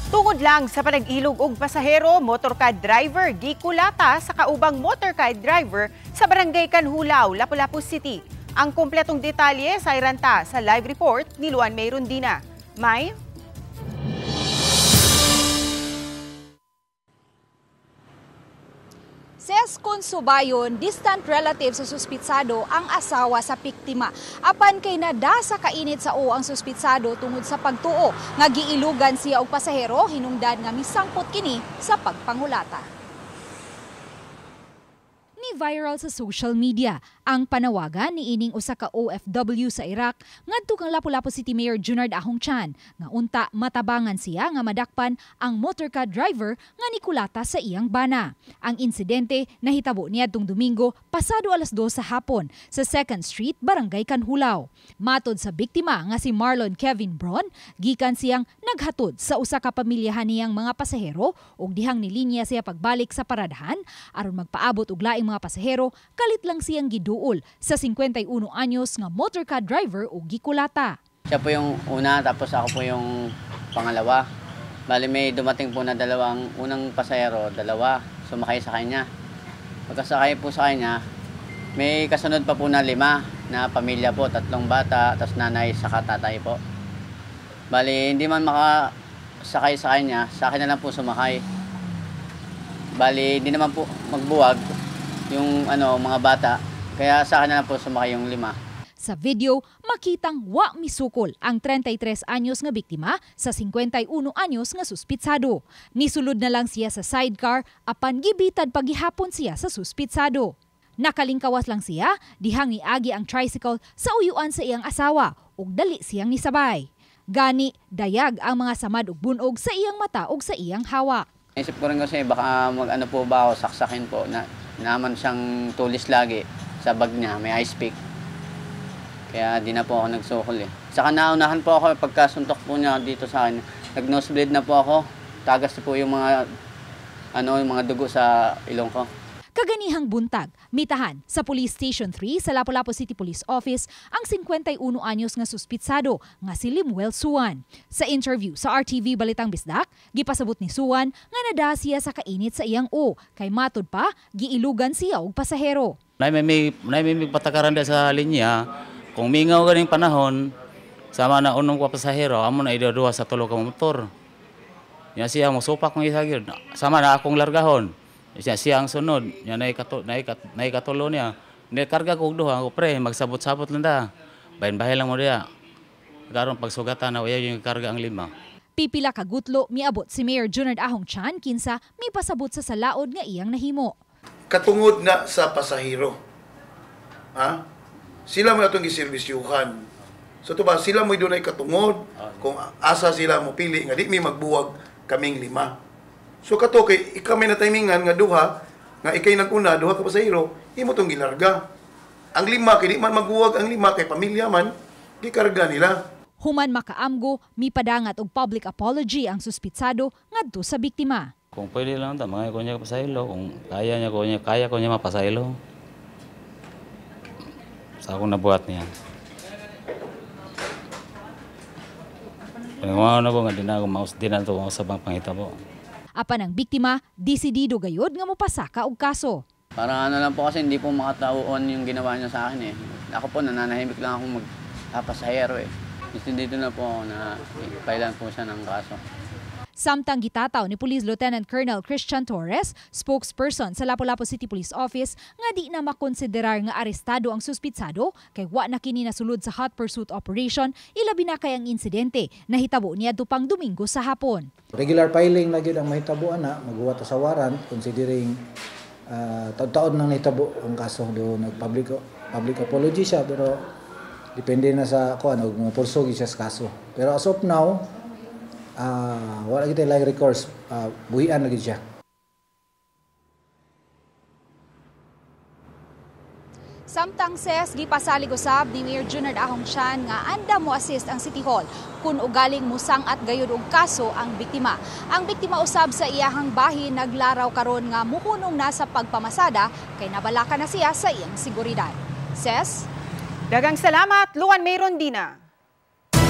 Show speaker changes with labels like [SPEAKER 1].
[SPEAKER 1] Tungod lang sa panag-ilog og pasahero, motorcad driver gikulata sa kaubang motorcad driver sa Barangay Canjulao, Lapu-Lapu City. Ang kompletong detalye sa iranta sa live report ni Luan May Rondina. May?
[SPEAKER 2] Ses Consubayon, distant relative sa suspitsado ang asawa sa biktima. Apan kay nada sa kainit sa o ang suspitsado tungod sa pagtuo nga giilugan siya og pasahero, hinungdan nga misangpot kini sa pagpangulata. Ni viral sa social media ang panawagan ni ining usa ka OFW sa Iraq ngadto kang Lapu-Lapu City Mayor Junard Ahong Chan nga unta matabangan siya nga madakpan ang motorcar driver nga nikulata sa iyang bana. Ang insidente nahitabo niadtong Domingo pasado alas 2 sa hapon sa 2nd Street, Barangay Canjulao. Matod sa biktima nga si Marlon Kevin Bron, gikan siyang naghatod sa usa ka pamilyahan niyang mga pasahero ug dihang nilinya siya pagbalik sa paradahan aron magpaabot og laing mga pasahero, kalit lang siyang giduol sa 51 anyos nga motorcar driver o gikulata.
[SPEAKER 3] Siya po yung una, tapos ako po yung pangalawa. Bali may dumating po na dalawang unang pasahero, dalawa, sumakay sa kanya. Pagkasakay po sa kanya, may kasunod pa po na 5 na pamilya po, 3 bata, tapos nanay saka tatay po. Bali hindi man makasakay sa kanya, sa akin na lang po sumakay. Bali hindi naman po magbuwag yung mga bata, kaya sa akin na lang po sumakay yung 5.
[SPEAKER 2] Sa video, makitang wa misukol ang 33 anyos nga biktima sa 51 anyos nga suspitsado. Nisulod na lang siya sa sidecar apan gibitad pagihapon siya sa suspitsado. Nakalingkawas lang siya dihang niagi ang tricycle sa uyuan sa iyang asawa ug dali siyang nisabay. Gani dayag ang mga samad ug bunog sa iyang mata ug sa iyang hawak.
[SPEAKER 3] Isip ko rin kasi baka mag-ano po ba ako, saksakin po na naman siyang tulis lagi sa bag niya, may ice pick. Kaya di na po ako nagsukol eh. Saka naunahan po ako pagkasuntok po niya dito sa akin. Nag-nosebleed na po ako. Tagas po yung mga yung mga dugo sa ilong ko.
[SPEAKER 2] Kaganihang buntag, mitahan sa Police Station 3 sa Lapu-Lapu City Police Office ang 51 anyos nga suspitsado nga si Limuel Suan. Sa interview sa RTV Balitang Bisdak, gipasabot ni Suan nga nada siya sa kainit sa iyang o, kay matud pa giilugan siya og pasahero.
[SPEAKER 4] Nay may patakaran sa linya, kung mingaw ganing panahon, sama na unong ko pasahero, amo na iduduha sa tulo ka motor. Nya siya mosupak ng isa gyud, sama na akong largahon. Siya ang sunod, niya naikatulo niya. Nikarga ko duha, ako pre, magsabot-sabot lang da. Bahin-bahin lang mo diya. Karon pagsugatan na uyaw yung karga ang 5.
[SPEAKER 2] Pipila ka gutlo miabot si Mayor Junard Ahong Chan kinsa mipasabot sa salaod nga iyang nahimo.
[SPEAKER 5] Katungod na sa pasahero. Ha? Sila mo atong giserbisyuhan. So to ba sila mo dunay katungod kung asa sila mo pili nga di mi magbuwag kaming 5. So kato kay ikaw may natimingan nga duha nga ikay naguna duha ka pasahero imo tong gilarga. Ang 5 kay di man magbuwag ang 5 kay pamilya man gikarga nila.
[SPEAKER 2] Human makaamgo mipadangat og public apology ang suspitsado ngadto sa biktima.
[SPEAKER 4] Kung pwede lang ta mga ko niya pasahero, kung kaya niya ko niya kaya ko niya mapasahero. Sa akong nabuhat niya. Pangawa na ko nga di na ako maus di na to sa bang pangitabo.
[SPEAKER 2] Apan ang biktima, desidido gayod nga mopasaka og kaso.
[SPEAKER 3] Para lang po kasi hindi po makatauon yung ginawa niya sa akin eh. Ako po nananahimik lang akong magpapasahero eh. Desidido na po ako na ipailan po siya ng kaso.
[SPEAKER 2] Samtang gitataw ni Police Lieutenant Colonel Christian Torres, spokesperson sa Lapu-Lapu City Police Office, nga di na makonsiderar nga arestado ang suspitsado kay wa na kini nasulod sa hot pursuit operation, ilabi na kay ang insidente nahitabo niadto pang Domingo sa hapon.
[SPEAKER 6] Regular filing na gyud ang mahitabo ana, maghuwat sa warrant considering taon-taon nang nahitabo ang kaso do nag-public public apology siya pero depende na sa kuan og mga purso gyud siya sa kaso. Pero as of now, wala kita like recourse, buhian lagi siya.
[SPEAKER 2] Samtang ses gipasalig usab ni Mayor Junard Ahong Chan nga anda mo assist ang City Hall kun ugaling musang-at gayud og kaso ang biktima. Ang biktima usab sa iyahang bahin naglaraw karon nga muhunong na sa pagpamasada kay nabalaka na siya sa iyang seguridad. Ses,
[SPEAKER 1] daghang salamat, Luan May Rondina.